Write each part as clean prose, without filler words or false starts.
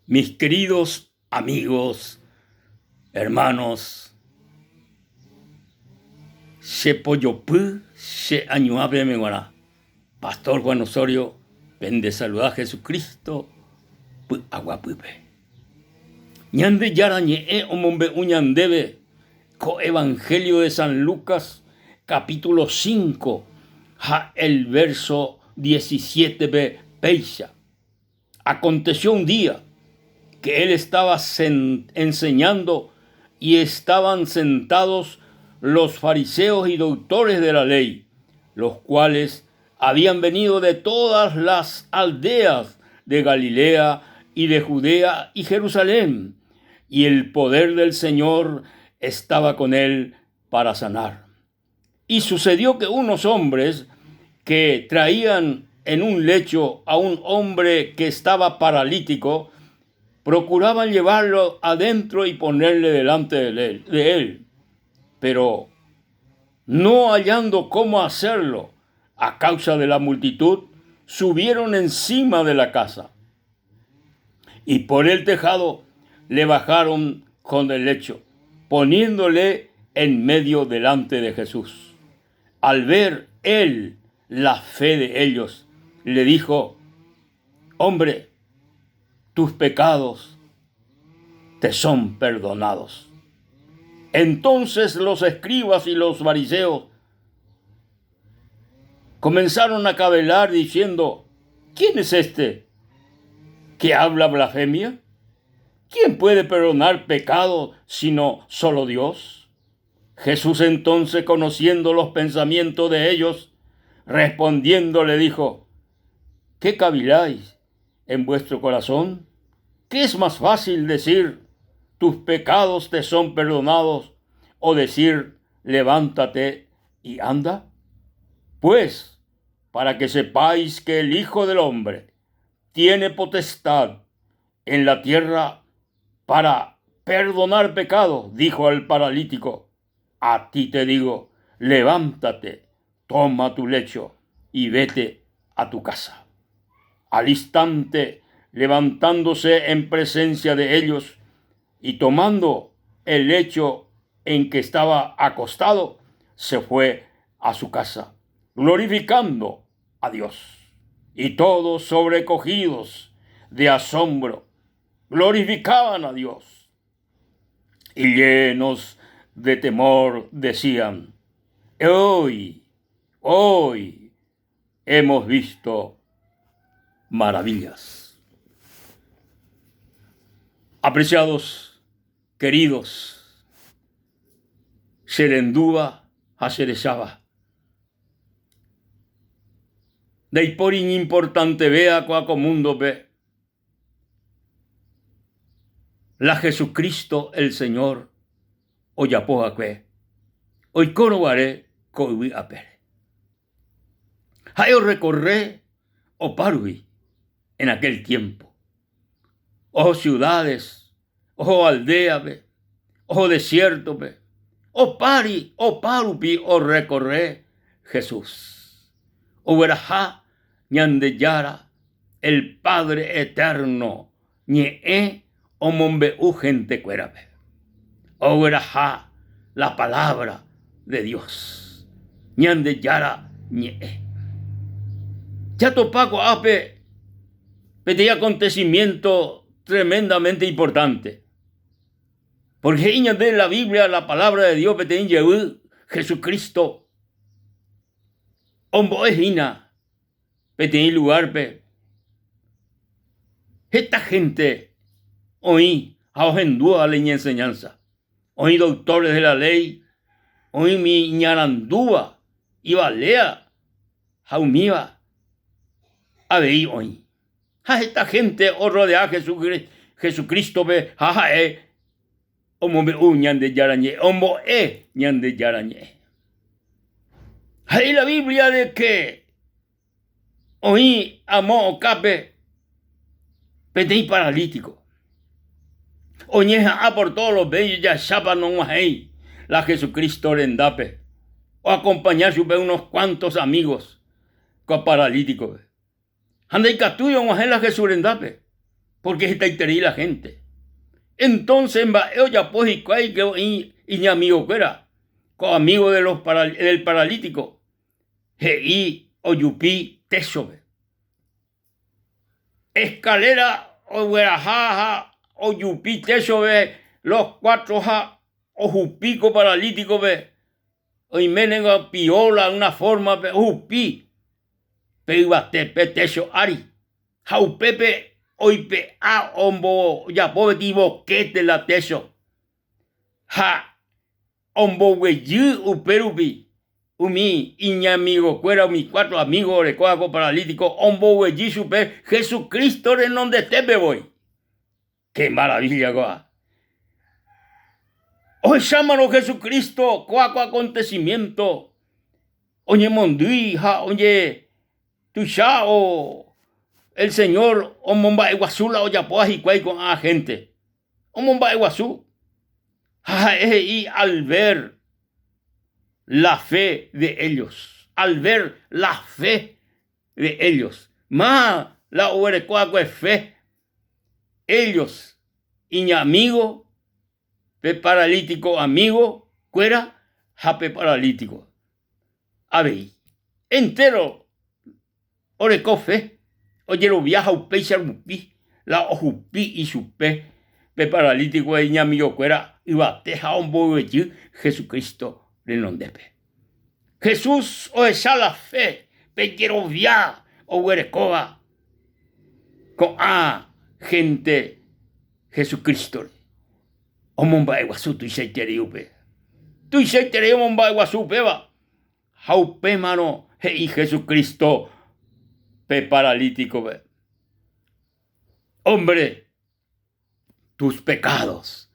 Mis queridos amigos, hermanos, che pojopy che añuã peẽme g̃uarã. Pastor Juan Osorio pendesaluda Jesucristo py'aguapýpe. Ñandejára Ñe'ẽ omombe'u ñandéve ko Evangelio de San Lucas capítulo 5 ha el verso 17-pe péicha. Aconteció un día que él estaba enseñando y estaban sentados los fariseos y doctores de la ley, los cuales habían venido de todas las aldeas de Galilea y de Judea y Jerusalén, y el poder del Señor estaba con él para sanar. Y sucedió que unos hombres que traían en un lecho a un hombre que estaba paralítico, procuraban llevarlo adentro y ponerle delante de él. Pero no hallando cómo hacerlo a causa de la multitud, subieron encima de la casa y por el tejado le bajaron con el lecho, poniéndole en medio delante de Jesús. Al ver él la fe de ellos, le dijo, Hombre, tus pecados te son perdonados. Entonces los escribas y los fariseos comenzaron a cavilar diciendo, ¿quién es este que habla blasfemia? ¿Quién puede perdonar pecado sino solo Dios? Jesús entonces, conociendo los pensamientos de ellos, respondiendo le dijo, ¿qué caviláis en vuestro corazón? ¿Qué es más fácil decir, tus pecados te son perdonados, o decir, levántate y anda? Pues, para que sepáis que el Hijo del Hombre tiene potestad en la tierra para perdonar pecados, dijo al paralítico, a ti te digo, levántate, toma tu lecho y vete a tu casa. Al instante, levantándose en presencia de ellos y tomando el lecho en que estaba acostado, se fue a su casa, glorificando a Dios. Y todos sobrecogidos de asombro, glorificaban a Dios. Y llenos de temor decían, Hoy, hoy hemos visto maravillas. Apreciados, queridos, cherendúva ha cherecháva. Ndaipóri iñimportantevéva kóa ko múndope, la Jesucristo el Señor ojapo va'ekue oikórõ guare ko yvy apére. Ha'e orrekorre opárupi en aquel tiempo, oho ciudades, oho aldéape, oho desiértope, opári opárupi orrekorre Jesús. Ogueraha Ñandejára el Padre Eterno ñe'ẽ omombe'u hentekuérape. Ogueraha la palabra de Dios, Ñandejára ñe'ẽ. Jatopa ko'ápe peteĩ acontecimiento tremendamente importante. Porque he'i ñande la Biblia, la palabra de Dios peteĩ jevy Jesucristo ombo'e hína peteĩ lugárpe heta hénte oĩ ha ohendúva la iñenseñánsa. Oĩ doktóreh de la léi, oĩ umi iñarandúva, ivaléa ha umíva avei oĩ. Ha heta hénte orrodea Jesucrístope ha ha'e omombe'u Ñandejára Ñe'ẽ, ombo'e Ñandejára Ñe'ẽ. He'i la Biblia de que oĩ amo okápe peteĩ paralítico. Oñeha'ã por todos los medios jahechápa nog̃uahẽi la Jesucristo rendápe. Oakompaña chupe unos cuantos amigos ko paralíticope. Ha ndaikatúi og̃uahẽ la Jesús rendápe. Pórke hetaiterei la hénte. Entónse mba'e ojapo hikuái ke oĩ iñamigokuéra, ko amígo de los del paralítiko, he'i ojupi téchope. Eskaléra ogueraha ha ojupi téchope los cuatroha ohupi ko paralítikope, oiménengo pióla una fórmape ohupi pe yvate pe técho ári. Ha upépe oipe'a ombojapo peteĩ boquete la técho ha omboguejy upérupi umi iñamigokuéra, umi cuatro amigo orekóva ko paralítiko omboguejy chupe Jesucristo renondetépe voi. Che maravilla kóva! Ohechámarõ Jesucristo kóva ko acontecimiento oñemondýi ha oje tuicha o el Señor omomba'eguasu la ojapóva hikuái ko'ã gente. Omomba'eguasu ha ha'e he'i al ver la fe de ellos, al ver la fe de ellos. Máva la oguereko va'ekue fe Ellos iñamígo, pe paralítiko amígo kuéra ha pe paralítiko avei. Entéro oreko fe, ojerovia ha upéicha rupi la ohupi ichupe pe paralítiko iñamígo kuéra yvate ha omboguejy Jesucristo renondépe. Jesús ohecha la fe, pe jerovia oguerekóva Ko'ã hénte Jesucrístore omomba'eguasu tuichaiterei upe. Tuichaiterei omomba'eguasu upéva. Ha upémarõ he'i Jesucristo pe paralítikope, Hombre, tus pecados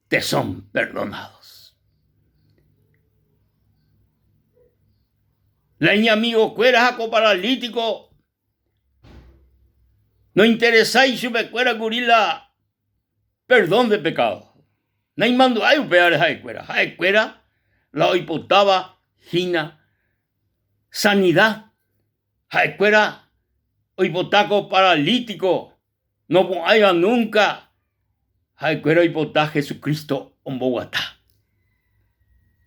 te son perdonados. La iñamigokuéra ha ko paralítiko Nointeresái chupekuéra kuri la perdón de pecado. Naimandu'ái upévare ha'ekuéra. Ha'ekuéra la oipotáva hína sanida. Ha'ekuéra oipota ko paralítiko nopu'ãiva núnka. Ha'ekuéra oipota Jesucristo omboguata.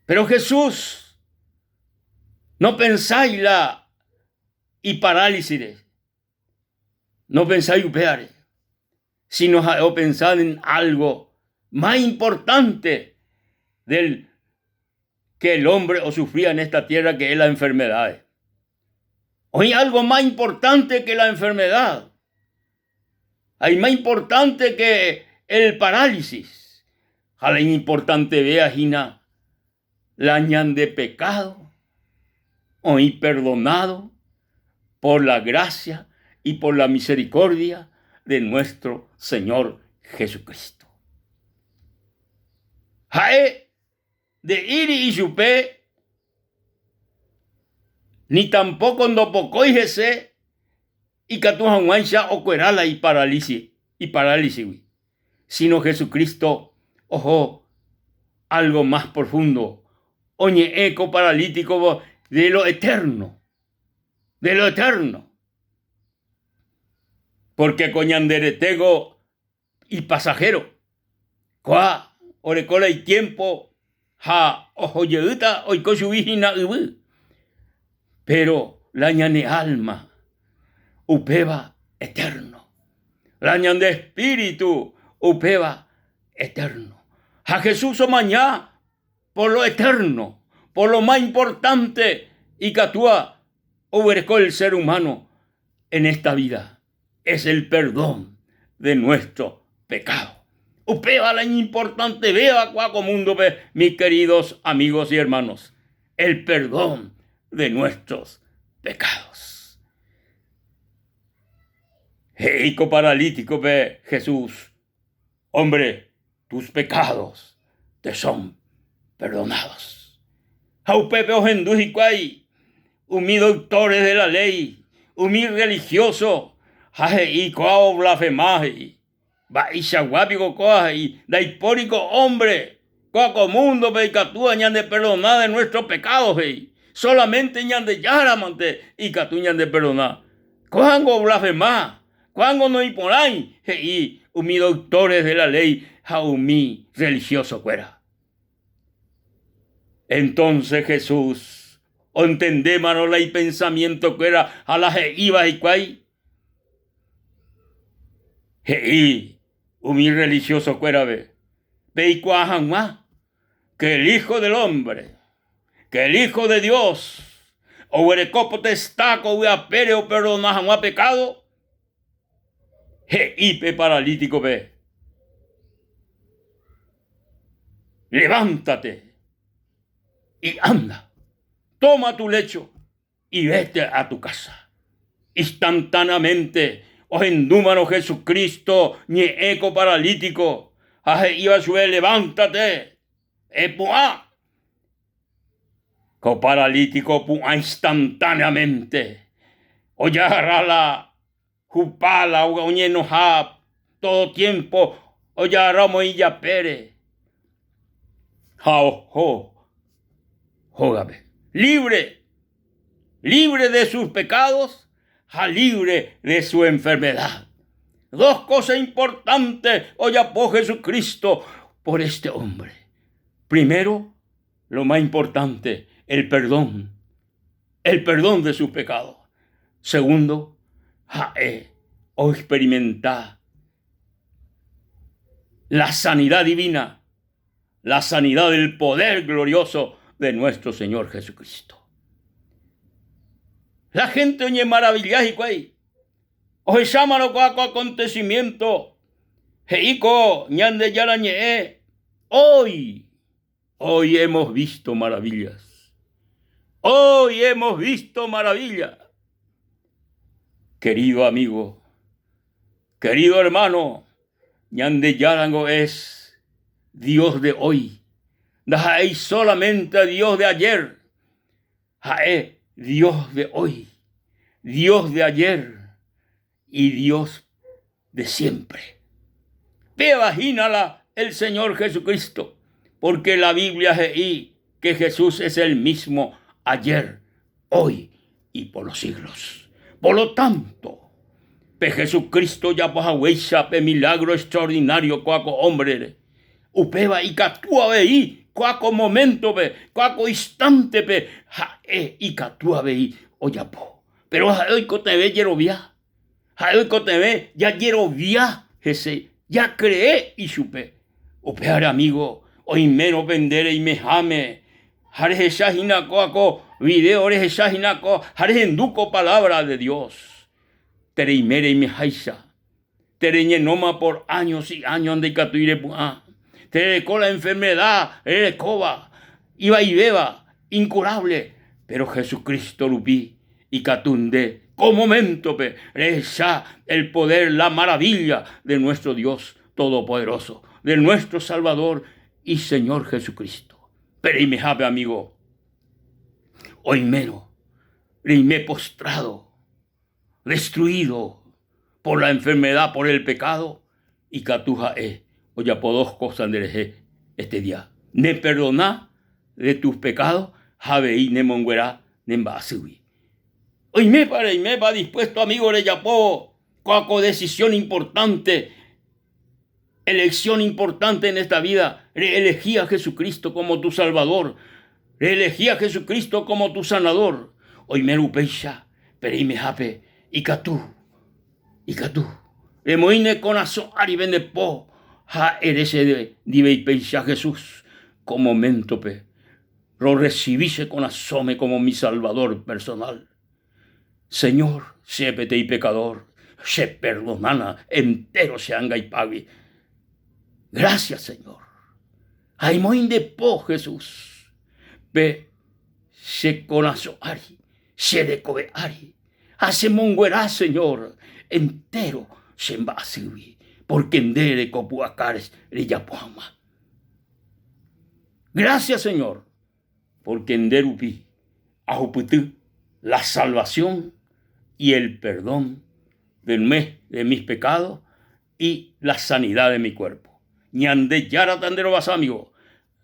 Péro Jesús nopensái la iparálisire, nopensái upévare, síno ha'e opensa en álgo más importante del ke el hombre osufría en esta tierra ke es la enfermedades. Oĩ algo más importante ke la enfermedad. Hay más importante ke el parálisis. Ha la iñimportantevéa hína la ñande pekádo oĩ perdonado por la gracia y por la misericordia de nuestro Señor Jesucristo. Ha'e nde'íri ichupe ni tampoko ndopokói hese ikatu hag̃uáicha okuera la iparálisigui. Síno Jesucristo oho algo más profundo, oñe'ẽ ko paralítiko de lo eterno, de lo eterno. Pórke ko ñande retéko ipasajero, kóa oreko la itiempo ha oho jeýta oiko chugui hína yvy. Péro la ñane álma upéva eterno. La ñande espíritu upéva eterno. Ha Jesús omaña por lo eterno, por lo más importante ikatúva oguereko el ser humano en esta vida, es el perdón de nuestro pecado. Upéva la iñimportantevéva kua ko múndope, mis queridos amigos y hermanos, el perdón de nuestros pecados. He'i ko paralítikope Jesús, Hombre, tus pecados te son perdonados. Ha upépe ohendu hikuái umi doctores de la ley, umi religioso, ha he'i kóa oblasfema he'i. Mba'eichagua piko kóa he'i, ndaipóri ko hombre kóa ko múndope ikatúva ñandeperdona de nuestro pecado he'i. Solamente Ñandejára mante ikatu ñandeperdona. Kóa niko oblasfema. Kóango noĩporãi, he'i umi doctores de la ley ha umi religioso-kuéra. Entonces Jesús ontendémarõ la ipensamientokuéra ha la he'íva hikuái, he'i umi religioso-kuérape, Peikuaa hag̃ua que el Hijo del Hombre, que el Hijo de Dios, oguereko potestad ko yvy apére operdona hag̃ua pekádo, he'i pe paralítikope, Levántate y anda, toma tu lecho y vete a tu casa. Instantáneamente ohendúmarõ Jesucristo ñe'ẽ ko paralítiko ha he'íva chupe, Levántate, epu'ã. Ko paralítiko opu'ã instantáneamente, ojagarra la hupa la oñenoha todo tiempo ojagarra omoĩ ijapére ha oho hógape. Libre, libre de sus pecados ha libre de su enfermedad. Dos cosas importantes ojapo Jesucristo por este hombre. Primero, lo más importante, el perdón, el perdón de sus pecados. Segundo, ha'e oexperimenta la sanidad divina, la sanidad del poder glorioso de nuestro Señor Jesucristo. La gente oñemaravilla hikuái ohechámarõ ko acontecimiento he'i ko Ñandejára ñe'ẽ hoy Hoy hemos visto maravillas. Hoy hemos visto maravillas. Querido amigo, querido hermano, Ñandejárango es Dios de hoy. Ndaha'éi solamente Dios de ayer, ha'e Dios de hoy, Dios de ayer y Dios de siempre. Péva hína la el Señor Jesucristo, porque la Biblia he'i que Jesús es el mismo ayer, hoy y por los siglos. Por lo tanto, pe Jesucristo ojapo haguéicha pe milagro extraordinario kóa ko hombre-re, upéva ikatu avei kóa ko momento-pe, kóa ko instante-pe ha'e ikatu avei ojapo. Péro ha'e oikotevẽ jerovia. Ha'e oikotevẽ jajerovia hese, jakree ichupe. Upévare amígo, oimérõ pende reimeháme ha rehecha hína kóa ko vidéo, rehecha hína ko ha rehendu ko palávra de Dios, tereime reimeháicha, tereñenóma por años y años ndaikatúi repu'ã, terereko la enfermeda rerekóva, ivaivéva, incurable, péro Jesucristo rupi ikatu nde ko moméntope rehecha el poder, la maravilla de nuestro Dios Todopoderoso, de nuestro Salvador y Señor Jesucristo. Pe reimehápe amigo, oimérõ reime postrado, destruido por la enfermedad, por el pecado, ikatu ha'e ojapo dos cosa nderehe este día, neperdona de tus pecados ha avei nemonguera ne mba'asýgui. Oimépa reimépa dispuesto amigo rejapóvo kóa ko decisión importante, elección importante en esta vida, reelegi a Jesucristo como tu Salvador, reelegi a Jesucristo como tu Sanador. Oimérõ upéicha pe reimehápe ikatu, ikatu remoĩ ne korasõ ári nde po ha ere che ndive péicha Jesús ko moméntope rorresivi che korasõme como mi Salvador personal. Señor, che peteĩ pecador, che perdonána entero che angaipágui. Gracias, Señor. Ha emoĩ nde po, Jesús, pe che korasõ ári, che rekove ári, ha chemonguera, Señor, entero che mba'asýgui, porque nde reko pu'aka rejapo hag̃ua. Gracias, Señor, porque nde rupi ahupyty la salvación y el perdón del mes de mis pecados y la sanidad de mi cuerpo. Ñandejára tanderovasa, amigo.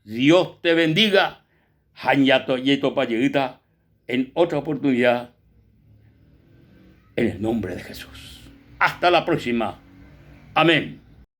Dios te bendiga ha jatopa jeýta en otra oportunidad en el nombre de Jesús. Hasta la próxima. Amén.